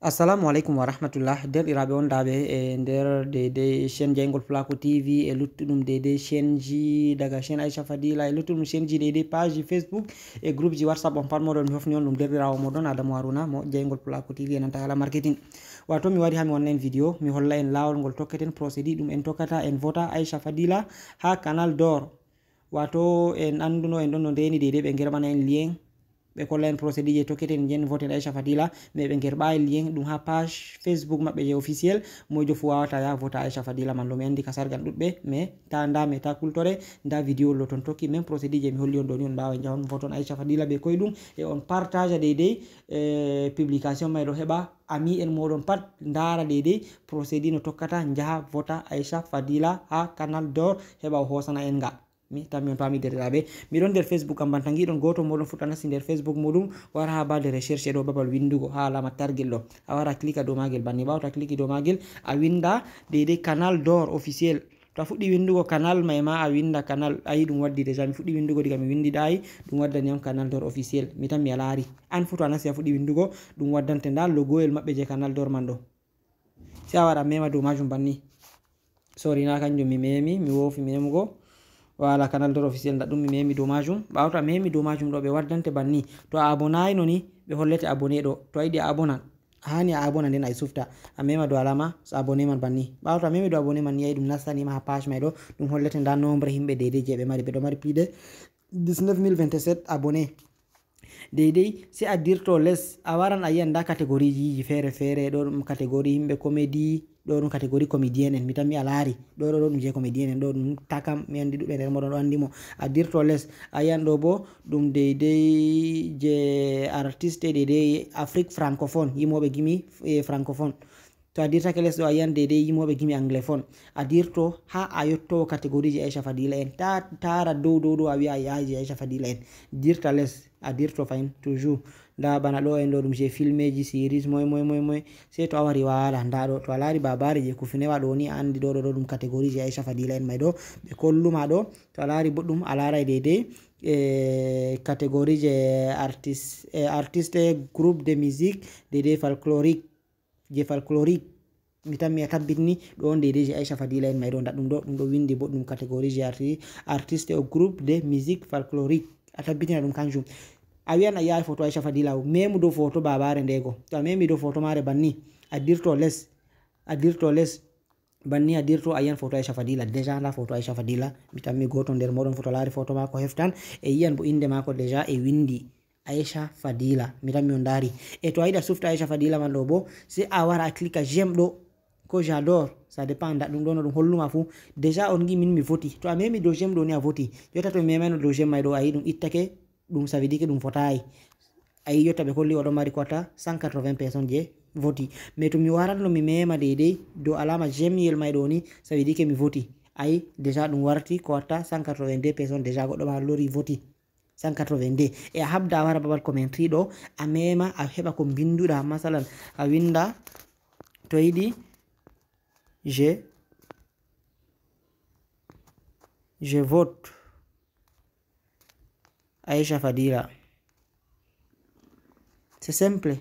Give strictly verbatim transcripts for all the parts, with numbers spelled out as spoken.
Assalamu aleykum wa rahmatullah. Derɗiraaɓe on daaɓe e nder deydey chaîne Jeyngol Pulaaku T V e luttuɗum deydey chaîne ji daga chaîne Aisha Fadila e luttuɗum chaîne ji deydey page Facebook e groupe ji WhatsApp on pat moɗon mi hofni on ɗum derɗiraawo moɗon Adamu Haruna mo Jeyngol Pulaaku T V e nanta haala marketing. Wato mi wari haa mi wanna en vidéo, mi holla en laawol ngol tokketen, procédure ɗum en tokkata, en vota Aisha Fadila haa Canal d'Or. Wato en annduno en ɗon no ndeni deydey ɓe ngerɓana en lien, ɓe kolla en procédure je tokketen jen voten Aisha Fadila, mais ɓe ngerɓa en lien ɗum haa page Facebook maɓɓe je officiel, mojo fu wawata ya vota Aisha Fadila man ɗo mi anndi ka sargal ɗuɗɓe, mais ta nda, mais ta kultore, nda vidéo lo ton tokki, même procédure je mi holli on ɗo ni on mbawa jahon voton Aisha Fadila ɓe koye ɗum, e on partage deydey, e publication may ɗo heɓa ami en moɗon pat ndara deydey procédure no tokkata njaha vota Aisha Fadila ha Canal d'Or heɓa o hosana en nga. Mi tammi on pami derɗiraaɓe. Miɗon nder Facebook am banta giɗon goto moɗon fuɗɗa nasti nder Facebook muɗum wara ha bade recherche ɗo babal windugo ha alama targel ɗo. A wara klika dow magel banni ɓawo to a kliki dow magel a winda deydey Canal d'Or officiel. To a fuɗɗi windugo canal may ma a winda canal ayi ɗum waddi déjà mi fuɗɗi windugo diga mi windi ɗayi ɗum waddani am Canal d'Or officiel. Mi tammi a laari an fu to a nasti a fuɗɗi windugo ɗum waddante nda logoyel maɓɓe je Canal d'Or man ɗo. Sai a wara a mema dow majum banni. Sorry na kanjum mi memi mi wofi memugo. Wala Canal d'Or officiel nda ɗum mi memi dow majum ɓawo to a memi dow majum ɗo ɓe waddante banni. To a abonayno ni ɓe hollete abonné ɗo to a yiɗi a abonan. Hani a abona nden ay sufta a mema dow alama abonné man banni ɓawo to a memi dow abonné man ni ayi ɗum nastanima ha page may ɗo. Ɗum hollete nda nombre himɓe deydey je ɓe mari ɓe ɗo mari plus de dix-neuf mille vingt-sept abonné. Deydey si a dirto les a waran a yiyan nda catégorie jiji feere feere ɗo ɗum catégorie himɓe comédie ɗo ɗum catégorie comédien en mi tammi a laari ɗo ɗo ɗo ɗum je comédien en ɗo ɗum takam mi andi ɗuɓɓe nder moɗon ɗo andi mo. A dirto les a yiyan ɗo bo ɗum deydey je artiste deydey Afrique francophone yimoɓe gimi e francophone. To a dirtake les ɗo a yiyan deydey yimoɓe gimi anglophone. A dirto ha a yettowo catégorie ji Aisha Fadila en ta tara dow dow ɗo a wiya a yaji Aisha Fadila en. Dirta les a dirto fayin toujours. Nda bana ɗo en ɗo ɗum je filmeji series moy moy moy moy. Sey to a wari wala nda ɗo to a lari babare je kufinewa ɗo ni a andi ɗo ɗo ɗo ɗum catégorie ji Aisha Fadila en may ɗo ɓe kolluma ɗo. To a lari boɗɗum a laray deydey e catégorie je artiste e artiste groupe de musique deydey folklorique. Je folklorique. Mi tammi a tabbitini ɗo on deydey je Aisha Fadila en may ɗo nda ɗum ɗo ɗum ɗo windi boɗɗum catégorie je arti artiste au groupe de musique folklorique. A tabbitina ɗum kanjum. A wiyan a yi'ay photo Aisha Fadila o memu dow photo babare ndego to a memi dow photo mare banni a dirto les a dirto les. Banni a dirto a yiyan photo Aisha Fadila déjà nda photo Aisha Fadila mi tammi goto nder moɗon photo lari photo mako heftan e yiyan bo inde mako déjà e windi Aisha Fadila mi tammi on dari. E to a yiɗa sufta Aisha Fadila man ɗo bo se a wara a clika j'aime ɗo ko j'adore ça dépend nda ɗum ɗo no ɗum holluma fu. Déjà on gi min mi voti to a memi dow j'aime ɗo ni a voti. Jotta to mi memayno dow j'aime may ɗo a yi ɗum ittake ɗum ça veut dire que ɗum fotayi. A yi jotta ɓe kolli oɗo mari ko watta cent quatre-vingts personnes je voti. Mais to mi waranno mi mema deydey dow alama j'aime yel may ɗo ni ça veut dire que mi voti. A yi déjà ɗum warti ko watta cent quatre-vingt-deux personnes déjà goɗɗo ma lori voti. Cent quatre-vingt-deux e a habda a wara babal commentary ɗo a mema a heɓa ko mbinduɗa masalan a winda to yiɗi je je vote Aisha Fadila. C'est simple.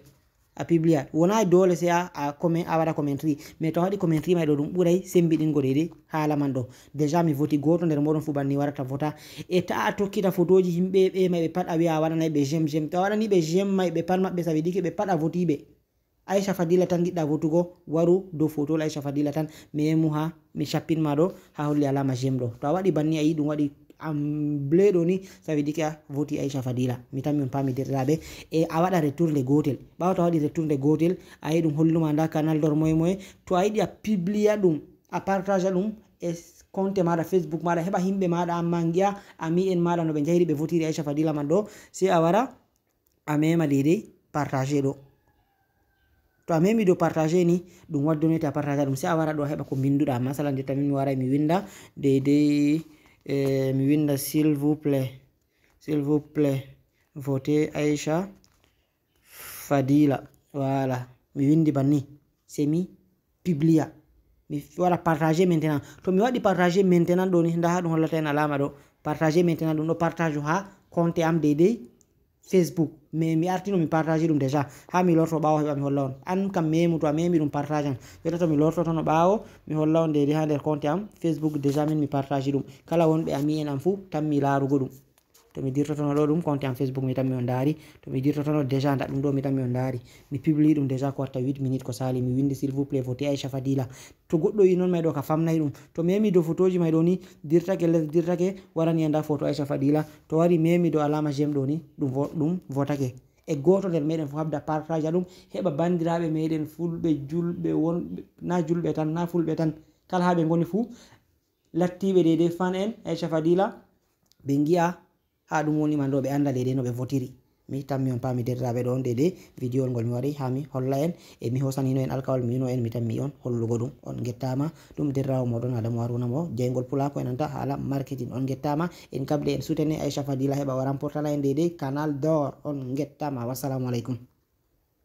A publia wona dole se a a comment a waɗa commentary mais to a waɗi commentary ma ɗo ɗum ɓuray sembiɗingo deydey haala man ɗo. Déjà mi voti goto nder moɗon fu banni warata vota e ta a tokkita photoji yimɓe ɓe ma ɓe pat a wiya a waɗanay ɓe j'aime j'aime to a waɗani ɓe j'aime may ɓe pat maɓɓe ça veut dire que ɓe pat a votiɓe. Aisha Fadila tan giɗɗa votugo waru dow photo Aisha Fadila tan memu ha mi cappin ma ɗo ha holli alama j'aime ɗo to a waɗi banni a yi ɗum waɗi am bleu ɗo ni ça veut dire que a voti Aisha Fadila mi tammi on pami derɗiraɓe. E a waɗa retour nde gotel ɓawo to a waɗi retour nde gotel a yi ɗum holluma nda canal d'or moye moye to a yiɗi a publia ɗum a partage ɗum e compte maɗa Facebook maɗa heɓa yimɓe maɗa amma giya ami en maɗa no ɓe jahiri ɓe votiri Aisha Fadila man ɗo se a wara a mema deydey partage ɗo. To a memi dow partage ni ɗum waddonete a partage ɗum se a wara ɗo a heɓa ko mbinduɗa masalan jotta min mi waray mi winda deydey e mi winda s'il vous plaît s'il vous plaît vote Aisha Fadila. Wala mi windi banni se mi publia mi waɗa partage maintenant to mi waɗi partage maintenant ɗo ni nda ha ɗum hollata en alama ɗo partage maintenant ɗum ɗo partage ha compte am deydey Facebook. mais mi artino mi partage ɗum déjà, ha mi lorto ɓaawo heɓa mi holla on. An kam memu, to a memi ɗum partage an. Jotta to mi lortotono ɓaawo mi holla on deydey ha nder compte am Facebook, déjà min mi partage ɗum. Kala wonɓe ami en am fuu tammi laarugo ɗum. To mi dirtotono ɗo ɗum compte am Facebook mi tammi on ndaari. To mi dirtotono déjà nda ɗum ɗo mi tammi on ndaari. Mi publie ɗum déjà ko watta huit minutes ko sali, mi windi s'il vous plaît voté Aisha Fadila. To goɗɗo yi non may ɗo ka famnay ɗum. To memi dow photoji may ɗo ni dirtake les dirtake, warani anda photo Aisha Fadila. To wari memi dow alama j'aime ɗo ni ɗum vo-, ɗum votake. E goto nder meɗen fof habda partage ɗum, heɓa bandiraɓe meɗen fulɓe, julɓe, wonɓe, na julɓe tan, na fulɓe tan, kala ha ɓe ngoni fuu, lattiɓe deydey fan en Aisha Fadila, ɓe ngi'a ha ɗum woni man ɗo, ɓe anda deydey no ɓe votiri. Mi tammi on paami derɗiraaɓe ɗo on deydey video ngol mi waɗi ha mi holla en, e mi hosanino en alkawal mi wino en mi tammi on hollugo ɗum. On ngettama, ɗum derɗiraawo moɗon Adamu Haruna mo jeyngol pulako e nanta haala marketing. On ngettama, en kable en soutenir Aisha Fadila heɓa o remportana en deydey canal d'or. On ngettama, wassalamu aleykum.